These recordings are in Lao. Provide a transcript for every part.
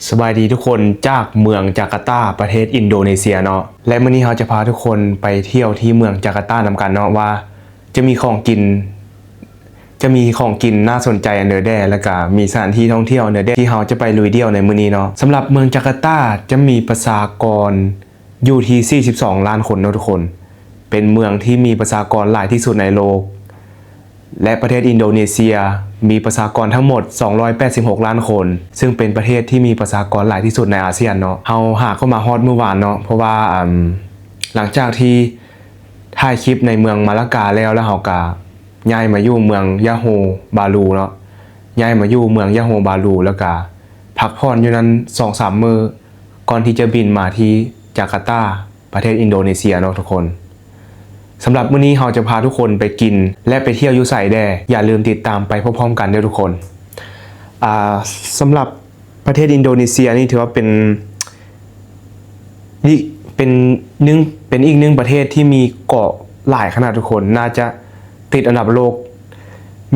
ສະບາຍດີທຸກຄົນ ຈາກເມືອງຈາກາຕາ ປະເທດອິນໂດເນເຊຍເນາະ ແລະ ມື້ນີ້ເຮົາຈະພາທຸກຄົນໄປທ່ຽວທີ່ເມືອງຈາກາຕານຳກັນເນາະ ວ່າຈະມີຂອງກິນ ຈະມີຂອງກິນໜ້າສົນໃຈອັນໃດແດ່ ແລ້ວກະມີສະຖານທີ່ທ່ອງທ່ຽວອັນໃດແດ່ ທີ່ເຮົາຈະໄປລຸຍດ່ຽວໃນມື້ນີ້ເນາະ. ສຳລັບເມືອງຈາກາຕາຈະມີປະຊາກອນຢູ່ທີ່ສີ່ສິບສອງລ້ານຄົນເນາະທຸກຄົນ, ເປັນເມືອງທີ່ມີປະຊາກອນຫຼາຍທີ່ສຸດໃນໂລກ ແລະ ປະເທດອິນໂດເນເຊຍມີປະຊາກອນທັງໝົດສອງຮ້ອຍແປດສິບຫົກລ້ານຄົນ, ຊຶ່ງເປັນປະເທດທີ່ມີປະຊາກອນຫຼາຍທີ່ສຸດໃນອາຊຽນເນາະ. ເຮົາຫາກໍມາຮອດມື້ວານເນາະ ເພາະວ່າ ອາ ຫຼັງຈາກທີ່ຖ່າຍຄລິບໃນເມືອງມາລາກາແລ້ວ ແລ້ວເຮົາກະຍ້າຍມາຢູ່ເມືອງຢາໂຮບາລູເນາະ, ຍ້າຍມາຢູ່ເມືອງຢາໂຮບາລູ ແລ້ວກະພັກຜ່ອນຢູ່ນັ້ນສອງສາມມື້ ກ່ອນທີ່ຈະບິນມາທີ່ຈາກາຕາ ປະເທດອິນໂດເນເຊຍເນາະທຸກຄົນ. ສຳລັບມື້ນີ້ເຮົາຈະພາທຸກຄົນໄປກິນ ແລະ ໄປທ່ຽວຢູ່ໃສແດ່? ຢ່າລືມຕິດຕາມໄປພ້ອມໆກັນເດີ້ທຸກຄົນ. ອາ ສຳລັບປະເທດອິນໂດເນເຊຍນີ້ຖືວ່າເປັນ ນີ້ເປັນໜຶ່ງ ເປັນອີກໜຶ່ງປະເທດທີ່ມີເກາະຫຼາຍຂະໜາດທຸກຄົນ, ໜ້າຈະຕິດອັນດັບໂລກ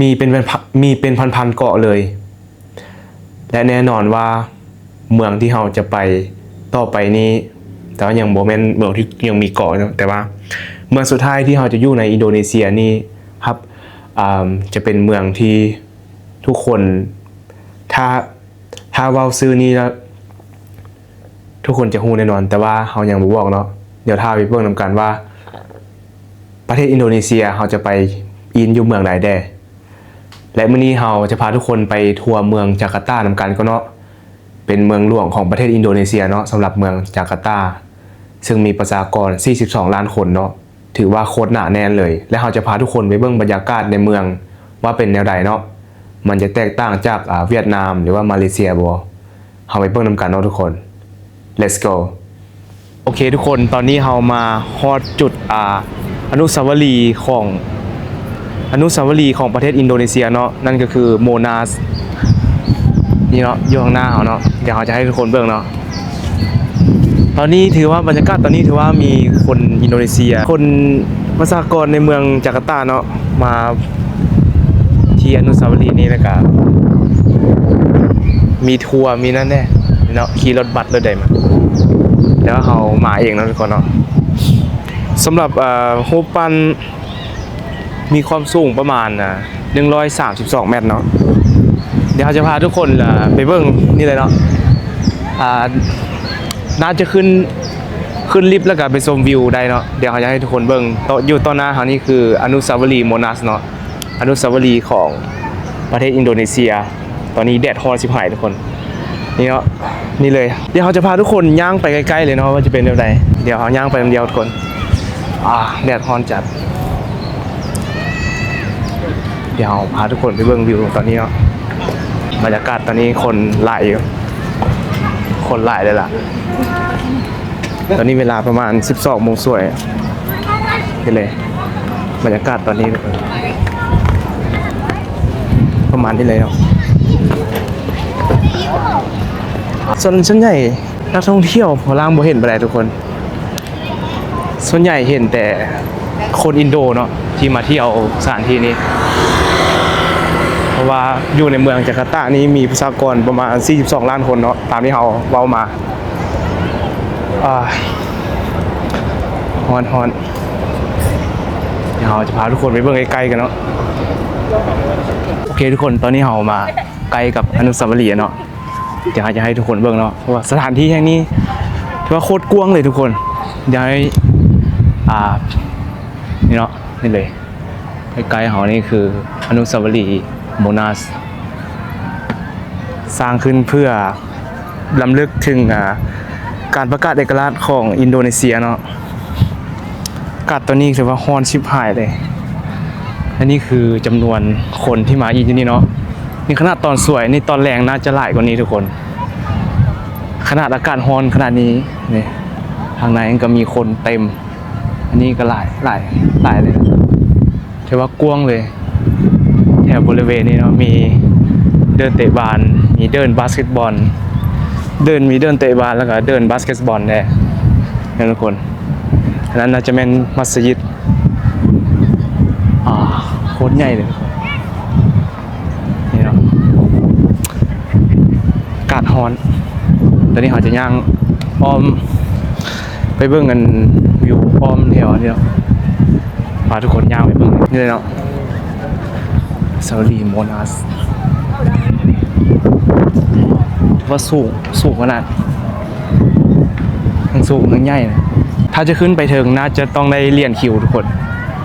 ມີເປັນ ມີເປັນພັນໆເກາະເລີຍ. ແລະ ແນ່ນອນວ່າເມືອງທີ່ເຮົາຈະໄປຕໍ່ໄປນີ້ ແຕ່ວ່າຍັງບໍ່ແມ່ນເມືອງທີ່ຍັງມີເກາະເນາະ, ແຕ່ວ່າເມືອງສຸດທ້າຍທີ່ເຮົາຈະຢູ່ໃນອິນໂດເນເຊຍນີ້ ຮັບ ອາ ຈະເປັນເມືອງທີ່ທຸກຄົນ ຖ້າ ຖ້າເວົ້າຊື່ນີ້ແລ້ວ ທຸກຄົນຈະຮູ້ແນ່ນອນ, ແຕ່ວ່າເຮົາຍັງບໍ່ບອກເນາະ. ດຽວຖ້າໄປເບິ່ງນຳກັນວ່າ ປະເທດອິນໂດເນເຊຍເຮົາຈະໄປອິນຢູ່ເມືອງໃດແດ່. ແລະ ມື້ນີ້ເຮົາຈະພາທຸກຄົນໄປທົວເມືອງຈາກາຕານຳກັນກ່ອນເນາະ, ເປັນເມືອງຫຼວງຂອງປະເທດອິນໂດເນເຊຍເນາະ. ສຳລັບເມືອງຈາກາຕາ ຊຶ່ງມີປະຊາກອນສີ່ສິບສອງລ້ານຄົນເນາະ, ຖືວ່າໂຄດໜາແໜ້ນເລີຍ. ແລະ ເຮົາຈະພາທຸກຄົນໄປເບິ່ງບັນຍາກາດໃນເມືອງວ່າເປັນແນວໃດເນາະ, ມັນຈະແຕກຕ່າງຈາກ ອາ ຫວຽດນາມ ຫຼືວ່າມາເລເຊຍບໍ່? ເຮົາໄປເບິ່ງນຳກັນເນາະທຸກຄົນ. Let's go. ໂອເຄທຸກຄົນ, ຕອນນີ້ເຮົາມາຮອດຈຸດ ອາ ອະນຸສາວະລີຂອງ ອະນຸສາວະລີຂອງປະເທດອິນໂດເນເຊຍເນາະ, ນັ້ນກໍຄືໂມນາສ ນີ້ເນາະ, ຢູ່ຂ້າງໜ້າເຮົາເນາະ. ດຽວເຮົາຈະໃຫ້ທຸກຄົນເບິ່ງເນາະ. ຕອນນີ້ຖືວ່າ ບັນຍາກາດຕອນນີ້ຖືວ່າມີຄົນອິນໂດເນເຊຍ ຄົນ ປະຊາກອນໃນເມືອງຈາກາຕາເນາະ ມາທີ່ອະນຸສາວະລີນີ້ ແລ້ວກະມີທົວ ມີນັ້ນແດ່ເນາະ, ຂີ່ລົດບັສລົດໃດມາ, ແຕ່ວ່າເຮົາມາເອງເນາະທຸກຄົນເນາະ. ສຳລັບ ເອີ ຮູບປັ້ນມີຄວາມສູງປະມານ ອາ ໜຶ່ງຮ້ອຍສາມສິບສອງແມັດເນາະ. ດຽວເຮົາຈະພາທຸກຄົນ ອາ ໄປເບິ່ງນີ້ເລີຍເນາະ, ອາ ໜ້າຈະຂຶ້ນ ຂຶ້ນລິບແລ້ວກະໄປຊົມວິວໄດ້ເນາະ. ດຽວເຮົາຈະໃຫ້ທຸກຄົນເບິ່ງ ຕໍ່ ຢູ່ຕໍ່ໜ້າເຮົານີ້ຄືອະນຸສາວະລີໂມນາສເນາະ, ອະນຸສາວະລີຂອງປະເທດອິນໂດເນເຊຍ. ຕອນນີ້ແດດຮ້ອນຊິບຫາຍທຸກຄົນ, ນີ້ເນາະ, ນີ້ເລີຍ. ດຽວເຮົາຈະພາທຸກຄົນຍ່າງໄປໃກ້ໆເລີຍເນາະ ວ່າຈະເປັນແນວໃດ. ດຽວເຮົາຍ່າງໄປນຳດຽວທຸກຄົນ. ອາ ແດດຮ້ອນຈັດ. ດຽວເຮົາພາທຸກຄົນໄປເບິ່ງວິວຕອນນີ້ເນາະ. ບັນຍາກາດຕອນນີ້ຄົນຫຼາຍຢູ່, ຄົນຫຼາຍເລີຍລະ. ຕອນນີ້ເວລາປະມານສິບສອງໂມງສວຍ. ເຫັນເລີຍ ບັນຍາກາດຕອນນີ້ປະມານນີ້ເລີຍເນາະ. ສ່ວນ ສ່ວນໃຫຍ່ນັກທ່ອງທ່ຽວຝຣັ່ງບໍ່ເຫັນປານໃດທຸກຄົນ. ສ່ວນໃຫຍ່ເຫັນແຕ່ຄົນອິນໂດເນາະ ທີ່ມາທ່ຽວສະຖານທີ່ນີ້, ເພາະວ່າຢູ່ໃນເມືອງຈາກາຕານີ້ມີປະຊາກອນປະມານສີ່ສິບສອງລ້ານຄົນເນາະ, ຕາມທີ່ເຮົາເວົ້າມາ. ອາ ຮ້ອນໆ. ດຽວເຮົາຈະພາທຸກຄົນໄປເບິ່ງໃກ້ໆກັນເນາະ. ໂອເຄທຸກຄົນ, ຕອນນີ້ເຮົາມາໃກ້ກັບອະນຸສາວະລີແລ້ວເນາະ. ດຽວເຮົາຈະໃຫ້ທຸກຄົນເບິ່ງເນາະ, ເພາະວ່າສະຖານທີ່ແຫ່ງນີ້ຖືວ່າໂຄດກວ້າງເລີຍທຸກຄົນ. ດຽວໃຫ້ ອາ ນີ້ເນາະ, ນີ້ເລີຍ ໃກ້ໆເຮົານີ້ຄືອະນຸສາວະລີໂມນາສ, ສ້າງຂຶ້ນເພື່ອ ລຳລຶກເຖິງ ອາ ການປະກາດເອກະລາດຂອງອິນໂດເນເຊຍເນາະ. ອາກາດຕອນນີ້ຖືວ່າຮ້ອນຊິບຫາຍເລີຍ. ອັນນີ້ຄືຈຳນວນຄົນທີ່ມາອີກຢູ່ນີ້ເນາະ. ນີ້ຂະໜາດຕອນສວຍ, ນີ້ຕອນແລງໜ້າຈະຫຼາຍກວ່ານີ້ທຸກຄົນ. ຂະໜາດອາກາດຮ້ອນຂະໜາດນີ້, ນີ້ ທາງໃນກໍມີຄົນເຕັມ. ອັນນີ້ກໍຫຼາຍ ຫຼາຍ ຫຼາຍເລີຍ, ຖືວ່າກວ້າງເລີຍ. ແຖວບໍລິເວນນີ້ເນາະ ມີເດີ່ນເຕະບານ, ມີເດີ່ນບາສເກັດບອນ, ເດີ່ນ ມີເດີ່ນເຕະບານ ແລ້ວກໍເດີ່ນບາສເກັດບອນແດ່ເນາະທຸກຄົນ. ອັນນັ້ນໜ້າຈະແມ່ນມັດສະຢິດ. ອາ ໂຄດໃຫຍ່ເລີຍ. ນີ້ເນາະ ອາກາດຮ້ອນ, ຕອນນີ້ເຮົາຈະຍ່າງອ້ອມໄປເບິ່ງອັນວິວອ້ອມແຖວນີ້ເນາະ ພາທຸກຄົນຍ່າງໄປເບິ່ງນີ້ເລີຍເນາະ ສາວລີໂມນາສ ຖືວ່າສູງ ສູງຂະໜາດ ທັງສູງທັງໃຫຍ່ນະ. ຖ້າຈະຂຶ້ນໄປເທິງ ໜ້າຈະຕ້ອງໄດ້ລຽນຄິວທຸກຄົນ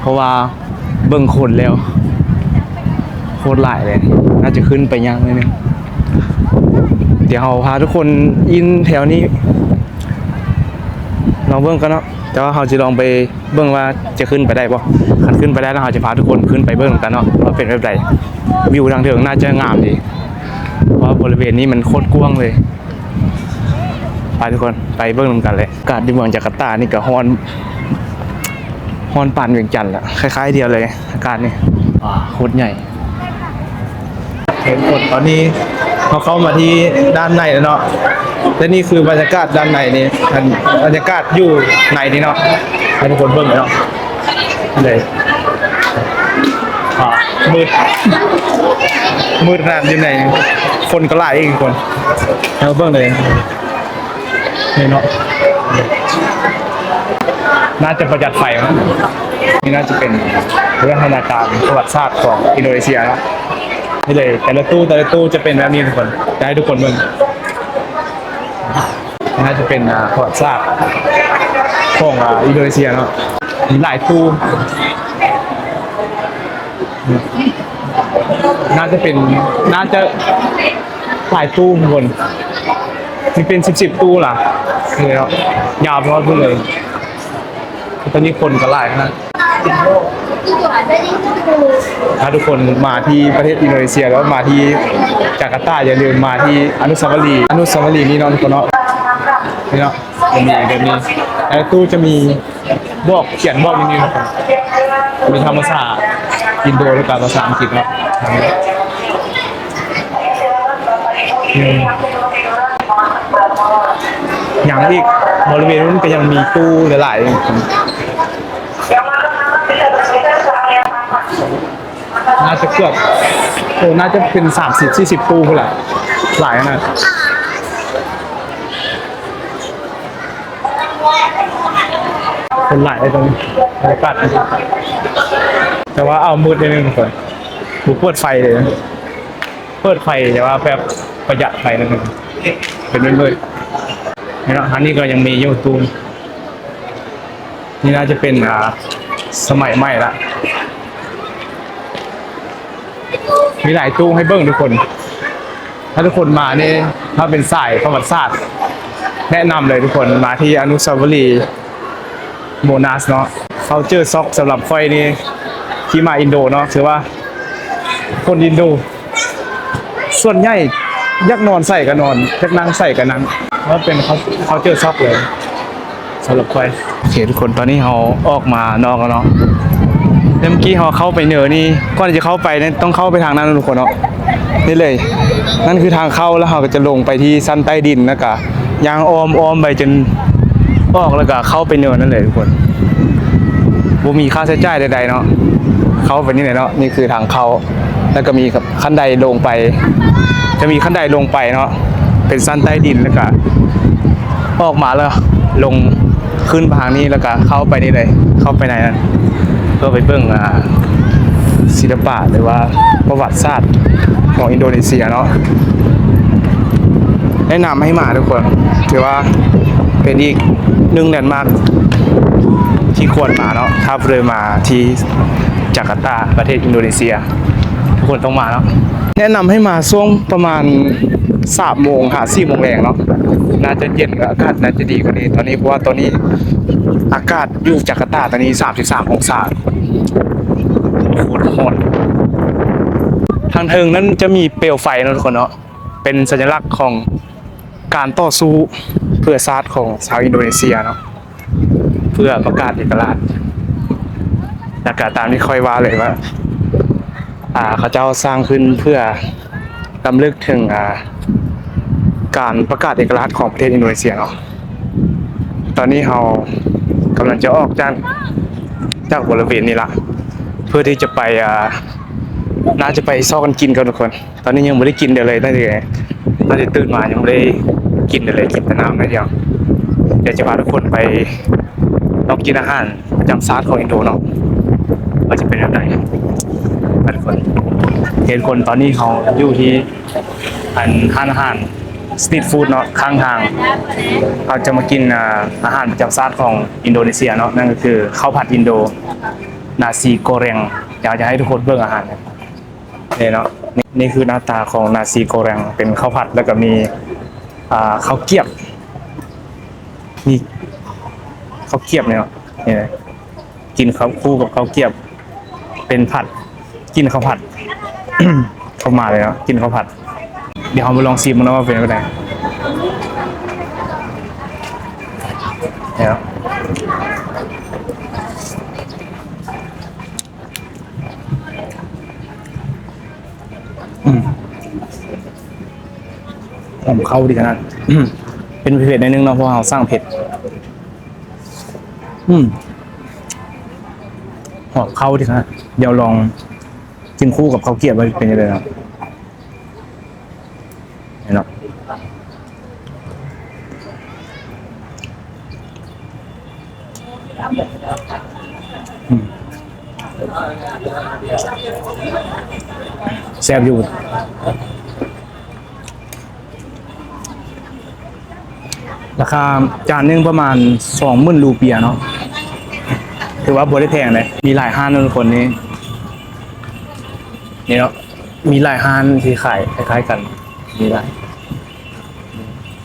ເພາະວ່າເບິ່ງຄົນແລ້ວ ໂຄດຫຼາຍເລີຍ ໜ້າຈະຂຶ້ນໄປຍາກໜ້ອຍໜຶ່ງ. ດຽວເຮົາພາທຸກຄົນອິນແຖວນີ້ ລອງເບິ່ງກັນເນາະ ແຕ່ວ່າເຮົາຈະລອງໄປເບິ່ງວ່າຈະຂຶ້ນໄປໄດ້ບໍ່. ຄັນຂຶ້ນໄປໄດ້ແລ້ວ ເຮົາຈະພາທຸກຄົນຂຶ້ນໄປເບິ່ງນຳກັນເນາະ ວ່າເປັນແບບໃດ ວິວທາງເທິງໜ້າຈະງາມດີ ເພາະວ່າບໍລິເວນນີ້ມັນໂຄດກວ້າງເລີຍ. ໄປທຸກຄົນ ໄປເບິ່ງນຳກັນເລີຍ. ອາກາດຢູ່ເມືອງຈາກາຕານີ້ກໍຮ້ອນ ຮ້ອນປານວຽງຈັນລະ ຄ້າຍໆດຽວເລີຍ ອາກາດນີ້ ວ້າ ໂຄດໃຫຍ່. ເຫັນຄົນ ຕອນນີ້ເຮົາເຂົ້າມາທີ່ດ້ານໃນແລ້ວເນາະ ແລະ ນີ້ຄືບັນຍາກາດດ້ານໃນນີ້ ອັນ ບັນຍາກາດຢູ່ໃນນີ້ເນາະ ໃຫ້ທຸກຄົນເບິ່ງເນາະ ເລີຍ ອ່າ ມືດ ມືດຂະໜາດຢູ່ໃນ ຄົນກໍຫຼາຍອີກທຸກຄົນ ເຮົາເບິ່ງເລີຍ ນີ້ເນາະ ໜ້າຈະປະຢັດໄຟເນາະ. ນີ້ໜ້າຈະເປັນວິທະຍາການປະຫວັດສາດຂອງອິນໂດເນເຊຍເນາະ. ນີ້ເລີຍ ແຕ່ລະຕູ້ ແຕ່ລະຕູ້ຈະເປັນແບບນີ້ທຸກຄົນ ຈະໃຫ້ທຸກຄົນເບິ່ງ ນີ້ໜ້າຈະເປັນ ອ່າ ປະຫວັດສາດຂອງ ອ່າ ອິນໂດເນເຊຍເນາະ ມີຫຼາຍຕູ້ ໜ້າຈະເປັນ ໜ້າຈະຫຼາຍຕູ້ທຸກຄົນ ມີເປັນສິບສິບຕູ້ລະ ນີ້ເນາະ ຍາວໄປຮອດພຸ້ນເລີຍ. ຕອນນີ້ຄົນກໍຫຼາຍຂະໜາດ ຖ້າທຸກຄົນມາທີ່ປະເທດອິນໂດເນເຊຍ ຫຼືວ່າມາທີ່ຈາກາຕາ ຢ່າລືມມາທີ່ອະນຸສາວະລີ ອະນຸສາວະລີນີ້ເນາະ ທຸກຄົນເນາະ ນີ້ເນາະ ຈະມີແບບນີ້ ແຕ່ລະຕູ້ຈະມີບອກ ຂຽນບອກຢູ່ນີ້ເນາະ ມີທັງພາສາອິນໂດ ແລະກະພາສາອັງກິດເນາະ. ອືມ ຍັງອີກ ບໍລິເວນນັ້ນກໍຍັງມີຕູ້ຫຼາຍໆ ໜ້າຈະເກືອບ ໂອ້ ໜ້າຈະເປັນສາມສິບ ສີ່ສິບຕູ້ພຸ້ນລະ ຫຼາຍຂະໜາດ ຄົນຫຼາຍເລີຍຕອນນີ້ ບັນຍາກາດ ແຕ່ວ່າເອົາມືດໜ້ອຍໜຶ່ງທຸກຄົນ ບໍ່ເປີດໄຟເລີຍ ເປີດໄຟແຕ່ວ່າແບບປະຢັດໄຟໜ້ອຍໜຶ່ງ ເປັນມືດໆ ນີ້ເນາະ. ທາງນີ້ກໍຍັງມີຢູ່ຕູ້ ນີ້ໜ້າຈະເປັນ ອ່າ ສະໄໝໃໝ່ລະ ມີຫຼາຍຕູ້ໃຫ້ເບິ່ງທຸກຄົນ. ຖ້າທຸກຄົນມານີ້ ຖ້າເປັນສາຍປະຫວັດສາດ ແນະນຳເລີຍທຸກຄົນ ມາທີ່ອະນຸສາວະລີໂມນາສເນາະ. ເຄົາເຈີຊັອກສຳລັບຂ້ອຍນີ້ ທີ່ມາອິນໂດເນາະ ຖືວ່າຄົນອິນໂດ ສ່ວນໃຫຍ່ຢາກນອນໃສກໍນອນ ຢາກນັ່ງໃສກໍນັ່ງ ວ່າເປັນເຄົາ ເຄົາເຈີຊັອກເລີຍ ສຳລັບຂ້ອຍ. ໂອເຄທຸກຄົນ ຕອນນີ້ເຮົາອອກມານອກແລ້ວເນາະ ແຕ່ເມື່ອກີ້ເຮົາເຂົ້າໄປເນີນີ້ ກ່ອນທີ່ຈະເຂົ້າໄປນີ້ຕ້ອງເຂົ້າໄປທາງນັ້ນທຸກຄົນເນາະ ນີ້ເລີຍ ນັ້ນຄືທາງເຂົ້າ ແລ້ວເຮົາກໍຈະລົງໄປທີ່ຊັ້ນໃຕ້ດິນ ແລ້ວກໍຍ່າງອ້ອມໆໄປຈົນອອກ ແລ້ວກໍເຂົ້າໄປເນີນັ້ນເລີຍທຸກຄົນ ບໍ່ມີຄ່າໃຊ້ຈ່າຍໃດໆເນາະ ເຂົ້າໄປນີ້ແຫຼະເນາະ ນີ້ຄືທາງເຂົ້າ ແລ້ວກໍມີ ຂັ້ນໄດລົງໄປ ຈະມີຂັ້ນໄດລົງໄປເນາະ ເປັນຊັ້ນໃຕ້ດິນ ແລ້ວກະອອກມາແລ້ວລົງຂຶ້ນໄປທາງນີ້ ແລ້ວກະເຂົ້າໄປນີ້ເລີຍ ເຂົ້າໄປໃນນັ້ນ ເພື່ອໄປເບິ່ງ ອ່າ ສິລະປະ ຫຼືວ່າປະຫວັດສາດຂອງອິນໂດເນເຊຍເນາະ. ແນະນຳໃຫ້ມາທຸກຄົນ ຖືວ່າເປັນອີກໜຶ່ງແລນມາກທີ່ຄວນມາເນາະ ຖ້າຜູ້ໃດມາທີ່ຈາກາຕາ ປະເທດອິນໂດເນເຊຍ ທຸກຄົນຕ້ອງມາເນາະ. ແນະນຳໃຫ້ມາຊ່ວງປະມານສາມໂມງຫາສີ່ໂມງແລງເນາະ ໜ້າຈະເຢັນ ອາກາດໜ້າຈະດີກວ່ານີ້ຕອນນີ້ ເພາະວ່າຕອນນີ້ອາກາດຢູ່ຈາກາຕາຕອນນີ້ສາມສິບສາມອົງສາ ໂຄດຮ້ອນ. ທາງເທິງນັ້ນຈະມີເປວໄຟເນາະທຸກຄົນເນາະ ເປັນສັນຍະລັກຂອງ ການຕໍ່ສູ້ເພື່ອຊາດຂອງຊາວອິນໂດເນເຊຍເນາະ ເພື່ອປະກາດເອກະລາດ ແລ້ວກະຕາມທີ່ຂ້ອຍວ່າເລີຍວ່າ ອ່າ ເຂົາເຈົ້າສ້າງຂຶ້ນເພື່ອລຳລຶກເຖິງ ອ່າ ການປະກາດເອກະລາດຂອງປະເທດອິນໂດເນເຊຍເນາະ. ຕອນນີ້ເຮົາກຳລັງຈະອອກຈາກ ຈາກບໍລິເວນນີ້ລະ ເພື່ອທີ່ຈະໄປ ອ່າ ໜ້າຈະໄປຊອກກັນກິນກ່ອນທຸກຄົນ. ຕອນນີ້ຍັງບໍ່ໄດ້ກິນເດເລີຍ ຕັ້ງແຕ່ ຕັ້ງແຕ່ຕື່ນມາຍັງບໍ່ໄດ້ ກິນໄດ້ເລີຍ ກິນແຕ່ນ້ຳໜ້ອຍດຽວ. ດຽວຈະພາທຸກຄົນໄປລອງກິນອາຫານປະຈຳຊາດຂອງອິນໂດເນາະ ວ່າຈະເປັນແນວໃດ. ໄປທຸກຄົນ. ເຫັນທຸກຄົນ ຕອນນີ້ເຮົາຢູ່ທີ່ ອັນ ຮ້ານອາຫານສະຕຣີດຟູດເນາະ ຂ້າງທາງ. ເຮົາຈະມາກິນ ອາ ອາຫານປະຈຳຊາດຂອງອິນໂດເນເຊຍເນາະ ນັ້ນກໍຄືເຂົ້າຜັດອິນໂດ ນາຊີໂກແຣງ. ດຽວຈະໃຫ້ທຸກຄົນເບິ່ງອາຫານ ນີ້ເນາະ. ນີ້ ນີ້ຄືໜ້າຕາຂອງນາຊີໂກແຣງ ເປັນເຂົ້າຜັດ ແລ້ວກໍມີ ອ່າ ເຂົ້າກຽບ ມີເຂົ້າກຽບນີ້ເນາະ. ນີ້ ກິນເຂົ້າຄູ່ກັບເຂົ້າກຽບ ເປັນຜັດ ກິນເຂົ້າຜັດ ເຂົ້າມາເລີຍເນາະ ກິນເຂົ້າຜັດ. ດຽວເຮົາມາລອງຊີມເບິ່ງເນາະວ່າເປັນຈັ່ງໃດ. ນີ້ເນາະ. ອືມ ຫອມເຂົ້າດີຂະໜາດ. ເປັນເຜັດໜ້ອຍໜຶ່ງເນາະ ເພາະວ່າເຮົາສັ່ງເຜັດ. ອືມ ຫອມເຂົ້າດີຂະໜາດ. ດຽວລອງກິນຄູ່ກັບເຂົ້າກຽບວ່າເປັນຈັ່ງໃດເນາະ. ເຫັນເນາະ ອືມ ແຊບຢູ່. ລາຄາຈານໜຶ່ງປະມານສອງໝື່ນຣູເປຍເນາະ ຖືວ່າບໍ່ໄດ້ແພງເດ້. ມີຫຼາຍຮ້ານເນາະທຸກຄົນ. ນີ້ ນີ້ເນາະ ມີຫຼາຍຮ້ານທີ່ຂາຍຄ້າຍໆກັນ ມີຫຼາຍ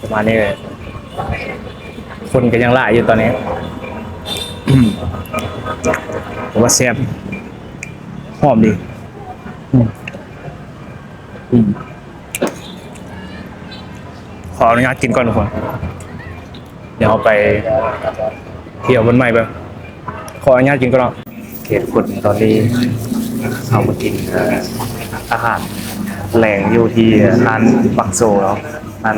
ປະມານນີ້ເລີຍ. ຄົນກໍຍັງຫຼາຍຢູ່ຕອນນີ້ ແຕ່ວ່າແຊບ ຫອມດີ. ອືມ ອືມ ຂໍອະນຸຍາດກິນກ່ອນທຸກຄົນ. ດຽວເຮົາໄປທ່ຽວບ່ອນໃໝ່ເບິ່ງ. ຂໍອະນຸຍາດກິນກ່ອນເນາະ. ໂອເຄທຸກຄົນ ຕອນນີ້ເຮົາມາກິນ ເອີ ອາຫານແລງຢູ່ທີ່ຮ້ານບັກໂຊເນາະ. ອັນ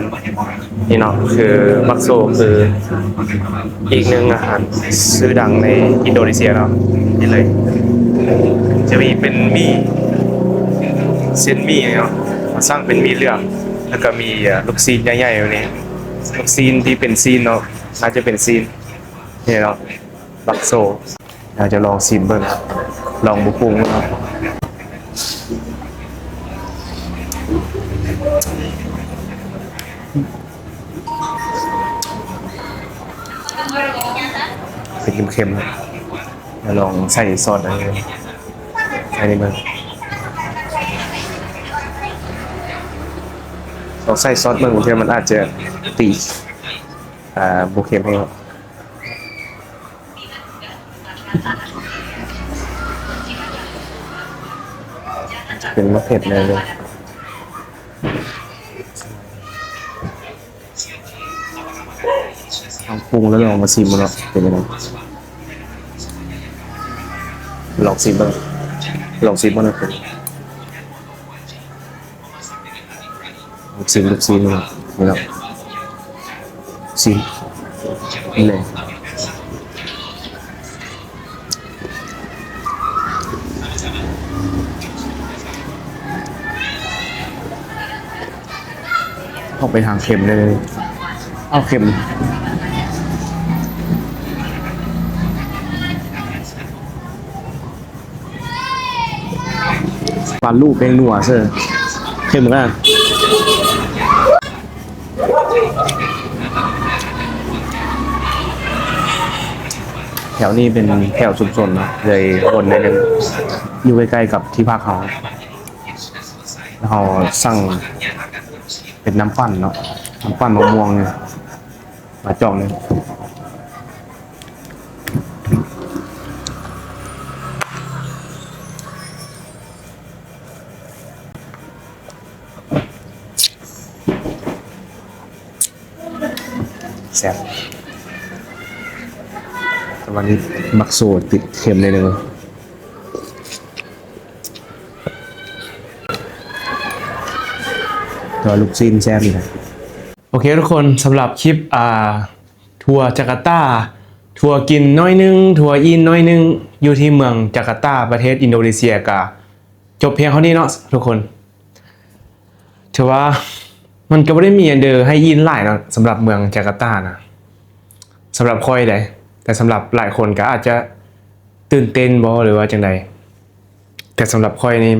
ນີ້ເນາະ ຄືບັກໂຊ ຄືອີກໜຶ່ງອາຫານຊື່ດັງໃນອິນໂດເນເຊຍເນາະ. ນີ້ເລີຍ ຈະມີເປັນໝີ່ ເສັ້ນໝີ່ເນາະ ສັ່ງເປັນໝີ່ເຫຼືອງ ແລ້ວກໍມີ ເອີ ລູກຊີ້ນໃຫຍ່ໆແບບນີ້. ລູກຊີ້ນທີ່ເປັນຊີ້ນເນາະ ອາດຈະເປັນຊີ້ນ ນີ້ເນາະ ບັກໂຊ. ເຮົາຈະລອງຊີມເບິ່ງ ລອງບໍ່ປຸງເນາະ. ເປັນເຄັມໆ. ລອງໃສ່ຊອດອັນນີ້ ໃສ່ນີ້ເບິ່ງ. ລອງໃສ່ຊອດເບິ່ງ ບາງເທື່ອມັນອາດຈະຕີ ອ່າ ບໍ່ເຄັມແຮງ. ເປັນມະເຜັດແນ່ເລີຍ. ເອົາປຸງແລ້ວລອງມາຊີມເນາະ ເປັນຈັ່ງໃດ. ລອງຊີມເບິ່ງ ລອງຊີມເບິ່ງ. ລູກຊີ້ນ ລູກຊີ້ນ ນີ້ເນາະ ຊີ້ນ ນີ້ແຫຼະ. ອອກໄປທາງເຄັມເລີຍ ເອົາເຄັມ. ປາລູກແປ້ງນົວເຊີ ເຄັມຂະໜາດ. ແຖວນີ້ເປັນແຖວຊຸມຊົນເນາະ ເລີຍວົນໜ້ອຍໜຶ່ງ ຢູ່ໃກ້ໆກັບທີ່ພັກເຮົາ. ເຮົາສັ່ງເປັນນ້ຳປັ່ນເນາະ ນ້ຳປັ່ນມະມ່ວງນີ້ ມາຈອກນີ້. ແຊບ ແຕ່ວ່ານີ້ບັກໂຊຕິດເຄັມໜ້ອຍໜຶ່ງ ແຕ່ວ່າລູກຊີ້ນແຊບຢູ່ນະ. ໂອເຄທຸກຄົນ ສຳລັບຄລິບ ອ່າ ທົວຈາກາຕາ ທົວກິນໜ້ອຍໜຶ່ງ ທົວອີ່ນໜ້ອຍໜຶ່ງ ຢູ່ທີ່ເມືອງຈາກາຕາ ປະເທດອິນໂດເນເຊຍ ກະຈົບພຽງເທົ່ານີ້ເນາະທຸກຄົນ. ຖືວ່າມ ມັນກໍບໍ່ໄດ້ມີອັນເດີໃຫ້ອີ່ນຫຼາຍເນາະ ສຳລັບເມືອງຈາກາຕານະ ສຳລັບຂ້ອຍເດ້. ແຕ່ສຳລັບຫຼາຍຄົນກໍອາດຈະຕື່ນເຕັ້ນບໍ ຫຼືວ່າຈັ່ງໃດ. ແຕ່ສຳລັບຂ້ອຍນີ້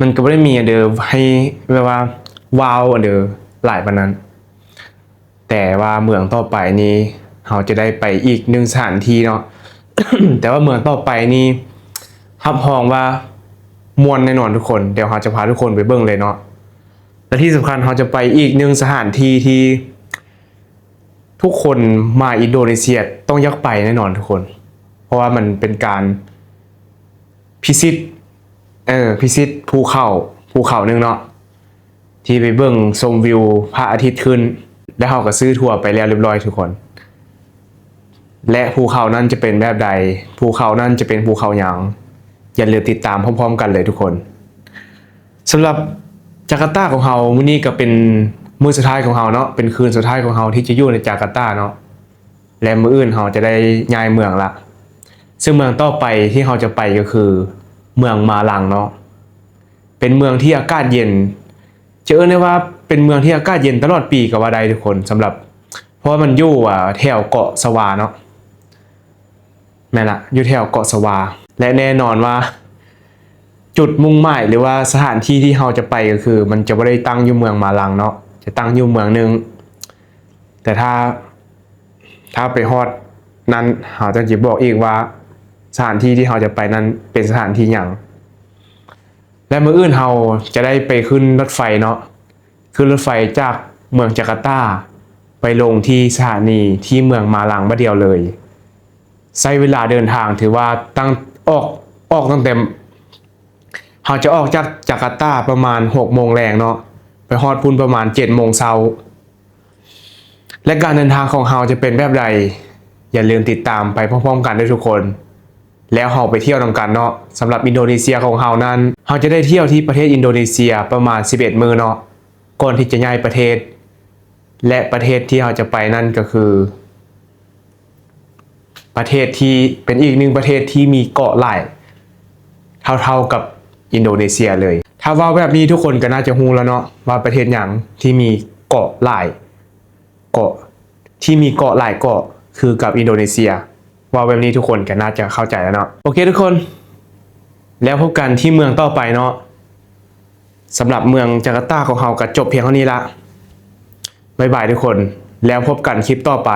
ມັນກໍບໍ່ໄດ້ມີອັນເດີໃຫ້ແບບວ່າວ້າວອັນເດີຫຼາຍປານນັ້ນ. ແຕ່ວ່າເມືອງຕໍ່ໄປນີ້ ເຮົາຈະໄດ້ໄປອີກໜຶ່ງສະຖານທີ່ເນາະ. ແຕ່ວ່າເມືອງຕໍ່ໄປນີ້ ຮັບຮອງວ່າມ່ວນແນ່ນອນທຸກຄົນ. ດຽວເຮົາຈະພາທຸກຄົນໄປເບິ່ງເລີຍເນາະ. ແລະທີ່ສຳຄັນ ເຮົາຈະໄປອີກໜຶ່ງສະຖານທີ່ທີ່ທຸກຄົນມາອິນໂດເນເຊຍຕ້ອງຢາກໄປແນ່ນອນທຸກຄົນ. ເພາະວ່າມັນເປັນການພິຊິດ ເອີ ພິຊິດພູເຂົາ ພູເຂົາໜຶ່ງເນາະ ທີ່ໄປເບິ່ງຊົມວິວພະອາທິດຂຶ້ນ. ແລະເຮົາກໍຊື້ທົວໄປແລ້ວຮຽບຮ້ອຍທຸກຄົນ. ແລະພູເຂົານັ້ນຈະເປັນແບບໃດ ພູເຂົານັ້ນຈະເປັນພູເຂົາຫຍັງ ຢ່າລືມຕິດຕາມພ້ອມໆກັນເລີຍທຸກຄົນ. ສຳລັບຈາກາຕາຂອງເຮົາ ມື້ນີ້ກໍເປັນມື້ສຸດທ້າຍຂອງເຮົາເນາະ ເປັນຄືນສຸດທ້າຍຂອງເຮົາທີ່ຈະຢູ່ໃນຈາກາຕາເນາະ. ແລະມື້ອື່ນເຮົາຈະໄດ້ຍ້າຍເມືອງລະ. ຊຶ່ງເມືອງຕໍ່ໄປທີ່ເຮົາຈະໄປກໍຄືເມືອງມາລັງເນາະ. ເປັນເມືອງທີ່ອາກາດເຢັນ ຈະເອີ້ນໄດ້ວ່າເປັນເມືອງທີ່ອາກາດເຢັນຕະຫຼອດປີກໍວ່າໄດ້ທຸກຄົນ. ສຳລັບ ເພາະວ່າມັນຢູ່ ອາ ແຖວເກາະຊະວາເນາະ. ແມ່ນລະ ຢູ່ແຖວເກາະຊະວາ. ແລະແນ່ນອນວ່າຈຸດມຸ່ງໝາຍ ຫຼືວ່າສະຖານທີ່ທີ່ເຮົາຈະໄປກໍຄື ມັນຈະບໍ່ໄດ້ຕັ້ງຢູ່ເມືອງມາລັງເນາະ ຈະຕັ້ງຢູ່ເມືອງໜຶ່ງ. ແຕ່ຖ້າ ຖ້າໄປຮອດນັ້ນ ເຮົາຈັ່ງຊິບອກອີກວ່າສະຖານທີ່ທີ່ເຮົາຈະໄປນັ້ນເປັນສະຖານທີ່ຫຍັງ. ແລະມື້ອື່ນເຮົາຈະໄດ້ໄປຂຶ້ນລົດໄຟເນາະ ຂຶ້ນລົດໄຟຈາກເມືອງຈາກາຕາໄປລົງທີ່ສະຖານີທີ່ເມືອງມາລັງບາດດຽວເລີຍ. ໃຊ້ເວລາເດີນທາງຖືວ່າຕັ້ງ ອອກ ອອກຕັ້ງແຕ່ ເຮົາຈະອອກຈາກຈາກາຕາປະມານຫົກໂມງແລງເນາະ ໄປຮອດພຸ້ນປະມານເຈັດໂມງເຊົ້າ. ແລະການເດີນທາງຂອງເຮົາຈະເປັນແບບໃດ ຢ່າລືມຕິດຕາມໄປພ້ອມໆກັນເດີທຸກຄົນ. ແລ້ວເຮົາໄປທ່ຽວນຳກັນເນາະ. ສຳລັບອິນໂດເນເຊຍຂອງເຮົານັ້ນ ເຮົາຈະໄດ້ທ່ຽວທີ່ປະເທດອິນໂດເນເຊຍປະມານສິບເອັດມື້ເນາະ ກ່ອນທີ່ຈະຍ້າຍປະເທດ. ແລະປະເທດທີ່ເຮົາຈະໄປນັ້ນກໍຄື ປະເທດທີ່ເປັນອີກໜຶ່ງປະເທດທີ່ມີເກາະຫຼາຍເທົ່າໆກັບອິນໂດເນເຊຍເລີຍ. ຖ້າເວົ້າແບບນີ້ທຸກຄົນກໍໜ້າຈະຮູ້ແລ້ວເນາະ ວ່າປະເທດຫຍັງທີ່ມີເກາະຫຼາຍ ເກາະ ທີ່ມີເກາະຫຼາຍເກາະຄືກັບອິນໂດເນເຊຍ. ເວົ້າແບບນີ້ທຸກຄົນກໍໜ້າຈະເຂົ້າໃຈແລ້ວເນາະ. ໂອເຄທຸກຄົນ ແລ້ວພົບກັນທີ່ເມືອງຕໍ່ໄປເນາະ. ສຳລັບເມືອງຈາກາຕາຂອງເຮົາກໍຈົບພຽງເທົ່ານີ້ລະ. ບາຍບາຍທຸກຄົນ ແລ້ວພົບກັນຄລິບຕໍ່ໄປ.